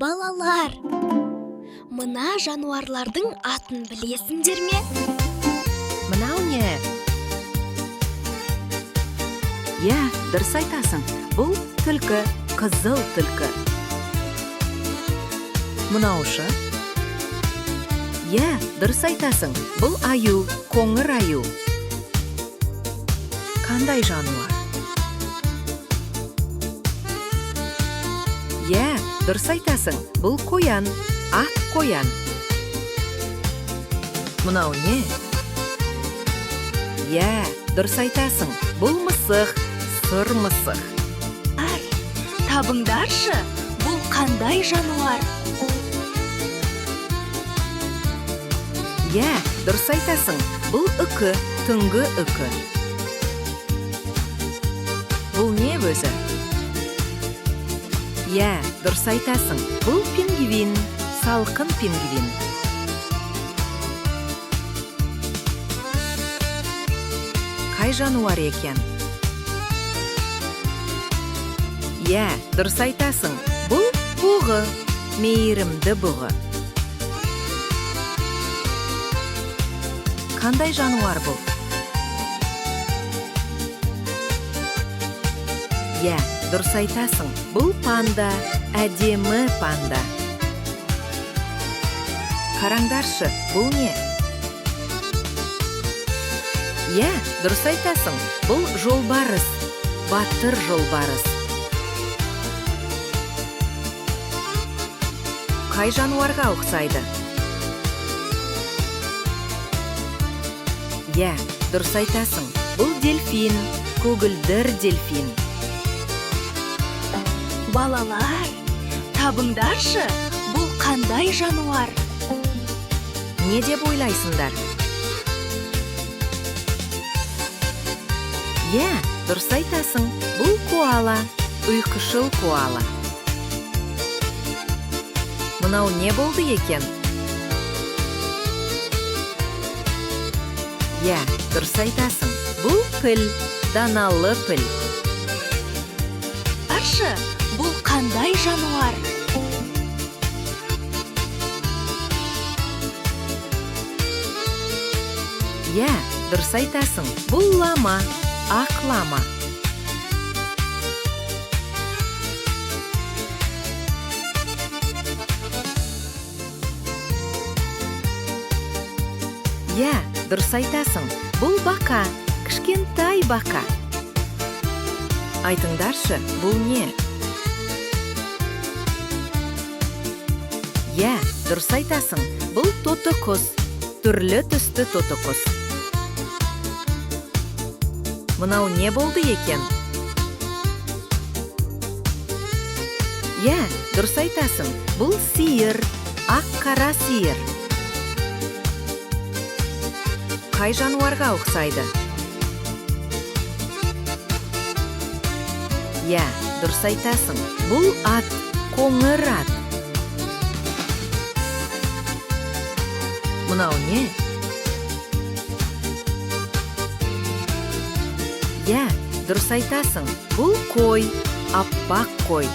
Балалар, мына жануарлардың атын білесіңдер ме? Мынау не? Иә, дұрыс айтасың. Бұл түлкі, қызыл түлкі. Мынау ше? Иә, дұрыс айтасың. Бұл аю, қоңыр аю. Қандай жануар? Иә, дұрыс айтасың. Бұл қоян, ақ қоян. Мынау не? Иә, дұрыс айтасың. Бұл мысық, сұр мысық. Ар, табыңдаршы, бұл қандай жануар? Иә, дұрыс айтасың. Бұл үкі, түнгі үкі. Бұл не өзі? Иә, дұрыс айтасың. Бұл пингвин, салқын пингвин. Қай жануар екен? Иә, дұрыс айтасың. Бұл бұғы, мейірімді бұғы. Қандай жануар бұл? Иә, дұрыс айтасың. Бұл панда, әдемі панда. Қараңдаршы, бұл не? Иә, дұрыс айтасың. Бұл жолбарыс, батыр жолбарыс. Қай жануарға ұқсайды? Иә, дұрыс айтасың. Бұл дельфин, көгілдір дельфин. Балалар, табыңдаршы, бұл қандай жануар? Не деп ойлайсыңдар? Иә, дұрыс айтасың. Бұл коала, ұйқышыл коала. Мынау не болды екен? Иә, дұрыс айтасың. Бұл піл, даналы піл. Аршы, бұл қандай жануар? Иә, дұрыс айтасың. Бұл лама, ақ лама. Иә, дұрыс айтасың. Бұл бақа, кішкентай бақа. Айтыңдаршы, бұл не? Иә, дұрыс айтасың. Бұл тоты құс, түрлі түсті тоты құс. Мынау не болды екен? Иә, дұрыс айтасың. Бұл сиыр, ақ қара сиыр. Қай жануарға ұқсайды? Иә, дұрыс айтасың. Бұл ат, қоңыр ат. Мынау не? Иә, дұрыс айтасың. Бұл қой, аппақ қой.